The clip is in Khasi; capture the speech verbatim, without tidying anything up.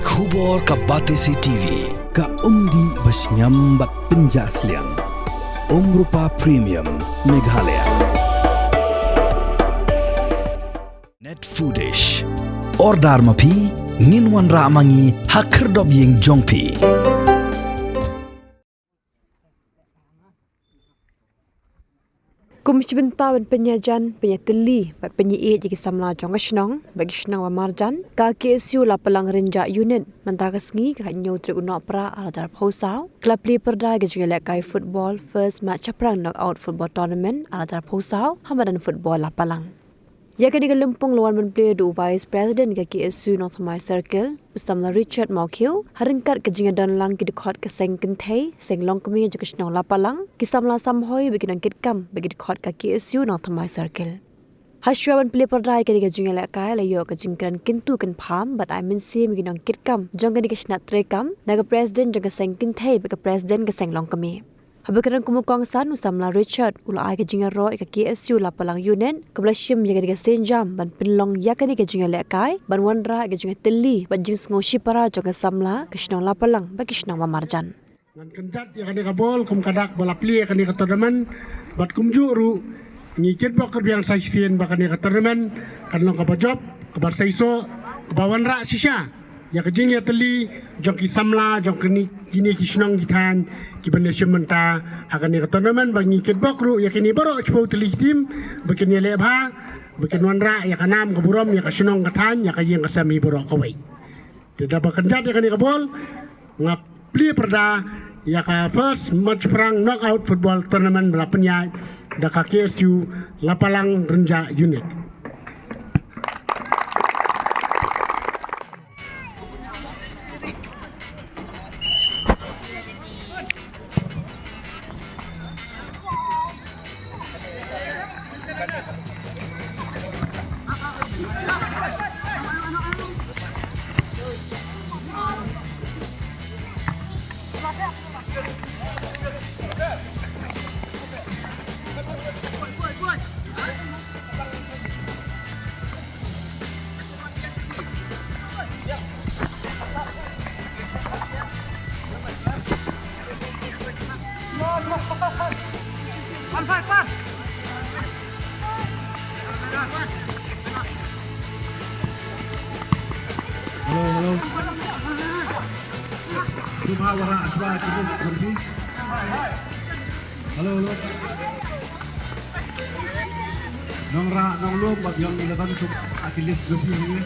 Khubor ka Batesi T V, ka umdih ba shngiam bad pynjah sliang. Umrupa Premium, Meghalaya. Net Foodish. Order ma phi, ngin wanrah ma ngi ha khyrdop ïing jong phi. Kum shi bynta ban pynïajan, pynïatylli bad pynïaieit ïa ki samla jong ka shnong bad ki shnong ba marjan, ka K S U Lapalang Rynjah Unit mynta ka sngi ka khathynñiew tarik u Nohprah arhajar arphew saw ka la plie pyrda ïa ka jingïalehkai football first match shaphrang knockout football tournament arhajar arphew saw ha madan football Lapalang. Ïa kane ka lympung la wan ban plie da u Vice President ka K S U Nongthymmai Circle, u samla Richard Mawkhiew, ha ryngkat ka jingïadon lang ki dkhot ka seng kynthei, seng longkmie jong ka shnong Lapalang, ki samla samhoi bad ki nongkitkam bad ki dkhot ka K S U Nongthymmai Circle. Hashwa ban plie pyrda ïa kane ka jingïalehkai la ïoh ka jingkren kyntu kynpham bad ai mynsiem ïa ki nongkitkam jong kane ka shnat treikam na ka President jong ka seng kynthei bad ka President ka seng longkmie. Haba kren kum u kongsan, u samla Richard u la ai ka jingïaroh ïa ka K S U Lapalang Unit kaba la shim ïa kane ka sienjam ban pynlong ïa kane ka jingïalehkai ban wanrah ïa ka jingïatylli bad jingsngew shipara jong ka samla ka shnong Lapalang bad ki shnong ba marjan. Ngan kynjat ïa kane ka bol kum ka dak ba la plie ïa kane ka tournament, bad kumjuh ruh ngi kitbok kyrbiang sa shisien ba kane ka tournament kan long kaba jop, kaba seisoh, kaba wanrah shisha ïa ka jingïatylli jong ki samla jong kine, kine ki shnong ki thaiñ kiban ïashim bynta ha kane ka tournament, ba ngi kitbok ruh ïa kine baroh shiphew tylli ki team ba kin ïaleh bha, ba kin wanrah ïa ka nam ka burom ïa ka shnong ka thaiñ, ïa ka ïing ka sem hi baroh kawei. Te da ba kynjat ïa kane ka bol, nga plie pyrda ïa ka first match shaphrang knockout football tournament ba la pynïaid da ka K S U Lapalang Rynjah Unit. Hello, hello. Sngewbha wanrah shuwa ki list jong phi. Hello, hello. Nongrah nonglum bad ïong eleven sngewbha ki list jong phi hangne.